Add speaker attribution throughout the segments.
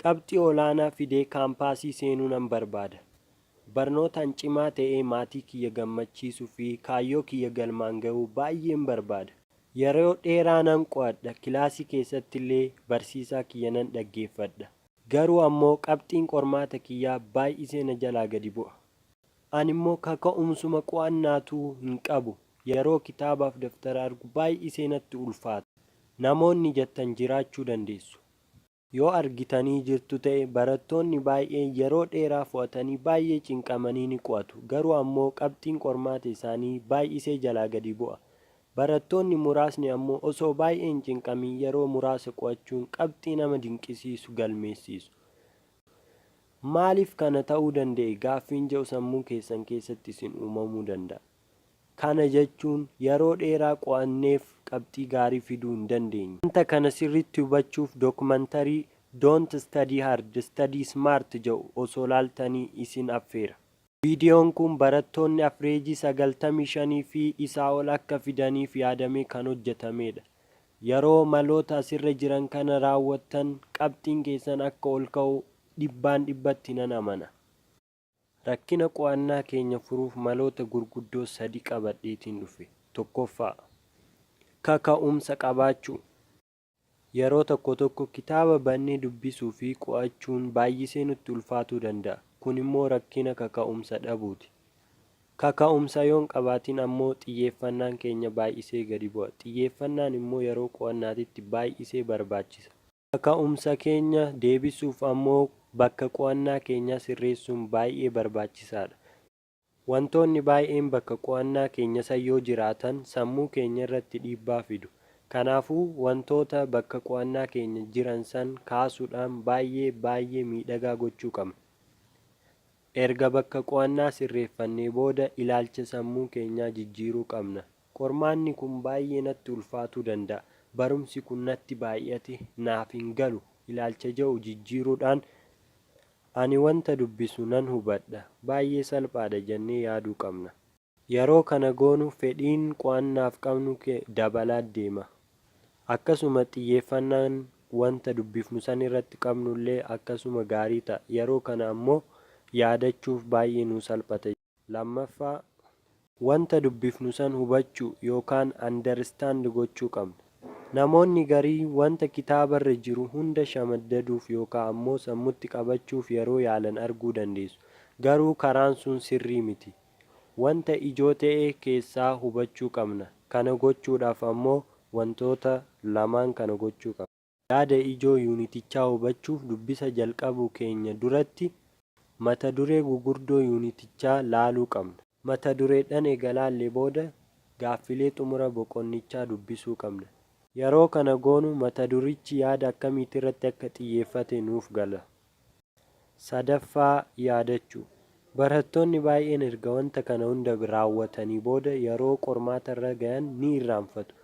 Speaker 1: Qabxii olaanaa fidee kaampaasii seenuu nan barbaada. Barnootaan cimaa ta'ee maatii kiyya gammachiisuu fi kaayyoo kiyya galmaan gahuu baay'een barbaada. Yeroo dheeraa nan qo'adha, kilaasii keessattillee barsiisaa kiyya nan dhaggeeffadha. Garuu ammoo qabxiin qormaata kiyyaa baay'isee na jalaa gadi bu'a. Animmoo kaka'umsuma qo'annaatuu hin qabu. Yeroo kitaabaaf daftara argu baay'isee natti ulfaata. Namoonni jettan jiraachuu dandeessu. Yoo argitanii jirtu ta'e barattoonni baay'een yeroo dheeraa fo'atanii baay'ee cinqamanii ni qo'atu. Garuu ammoo qabxiin qormaata isaanii baay'isee jalaa gadi bu'a. Barattoonni muraasni ammoo osoo baay'ee hin cinqamin yeroo muraasa qo'achuun qabxii nama dinqisiisu galmeessiisu. Maaliif kana ta'uu danda'e gaaffiin jedhu sammuu keessan keessatti isin uumamuu danda'a. Kana jechuun yeroo dheeraa qo'anneef qabxii gaarii fiduu hin dandeenye. Wanta kana sirriitti hubachuuf dokimantarii Don't Study Hard, Study Smart jedhu osoo laaltanii isin affeera. Viidiyoon kun barattoonni afireejii 95 fi isaa ol akka fidaniif yaadamee kan hojjetameedha. Yeroo maloota asirra jiran kana raawwattan qabxiin keessan akka ol ka'u dhibbaan dhibbatti nan amana. Rakkina qo'annaa keenya furuuf maloota gurguddoo sadi qabadheetiin dhufe. 1ffaa. Kaka'umsa qabaachuu. Yeroo tokko tokko kitaaba bannee dubbisuu fi qo'achuun baay'isee nutti ulfaatuu danda'a. Kun immoo rakkina kaka'umsa dhabuuti. Kaka'umsa yoo hin qabaatin ammoo xiyyeeffannaan keenya baay'isee gadi bu'a. Xiyyeeffannaan immoo yeroo qo'annaatitti baay'isee barbaachisa. Kaka'umsa keenya deebisuuf ammoo bakka qo'annaa keenyaa sirreessuun baay'ee barbaachisaadha. Wantoonni baay'een bakka qo'annaa keenya san yoo jiraatan sammuu keenya irratti dhiibbaa fidu. Kanaafuu wantoota bakka qo'annaa keenya jiran san kaasuudhaan baay'ee baay'ee miidhagaa gochuu qabna. Erga bakka qo'annaa sirreeffannee booda ilaalcha sammuu keenyaa jijjiiruu qabna. Qormaanni kun baay'ee natti ulfaatuu danda'a, barumsi kun natti baay'ate, naaf hin galu ilaalcha jedhu jijjiiruudhaan ani wanta dubbisu nan hubadha, baay'ee salphaadha jennee yaaduu qabna. Yeroo kana goonu fedhiin qo'annaaf qabnu dabalaa deema. Akkasuma xiyyeeffannaan wanta dubbifnu san irratti qabnullee akkasuma gaarii ta'a. Yeroo kana ammoo yaadachuuf baay'ee nuu salphata. 2ffaa, Wanta dubbifnu san hubachuu yookaan understand gochuu qabna. Namoonni gariin wanta kitaabarra jiru hunda shamaddaduuf yookaa ammoo sammutti qabachuuf yeroo yaalan arguu dandeessu. Garuu karaan sun sirrii miti. Wanta ijoo ta'e keessaa hubachuu qabna. Kana gochuudhaaf ammoo wantoota lamaan kana gochuu qabna. Yaada ijoo yuunitichaa hubachuuf dubbisa jalqabuu keenya duratti mata duree gugurdoo yuunitichaa laaluu qabna. Mata dureedhan eega laallee booda gaaffilee xumura boqonnichaa dubbisuu qabna. Yeroo kana goonu mata durichi yaada akkamiitirratti akka xiyyeeffate nuuf gala. 3ffaa Yaadachuu. Barattoonni baay'een erga wanta kana hunda raawwatanii booda yeroo qormaatarra gayan ni irraanfatu.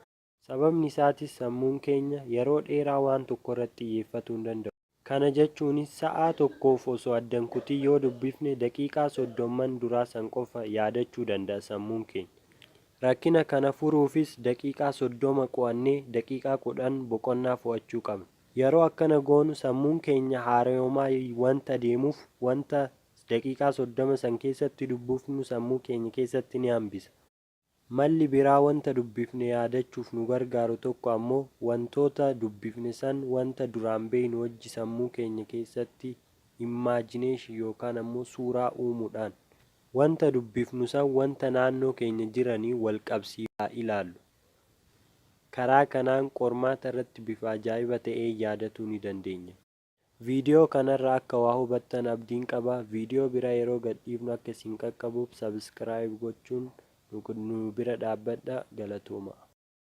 Speaker 1: Sababni isaatis sammuun keenya yeroo dheeraa waan tokkorratti xiyyeeffatuu hin danda'u. Kana jechuunis sa'aa tokkoof osoo adda hin kutin yoo dubbifne daqiiqaa soddomman duraa san qofa yaadachuu danda'a sammuun keenya. Rakkina kana furuufis daqiiqaa 30 qo'annee daqiiqaa 10 boqonnaa fo'achuu qabna. Yeroo akkana goonu sammuun keenya haarayomaa wanta deemuuf wanta daqiiqaa 30 san keessatti dubbifnu sammuu keenya keessatti ni hambisa. Malli biraa wanta dubbifne yaadachuuf nu gargaaru tokko ammoo wantoota dubbifne san wanta duraan beeynu wajji sammuu keenya keessatti imagination yookaan ammoo suuraa uumuudhaan. Wanta dubbifnu san wanta naannoo keenya jiraniin wal qabsiifnee haa ilaallu. Karaa kanaan qormaata irratti bifa ajaa'iba ta'een yaadatuu ni dandeenya. Video kanarra akka waa hubattan abdiin qaba. Video biraa yeroo gad dhiifnu akka isin qaqqabuuf subscribe gochuun nu bira dhaabbadha. Galatoomaa.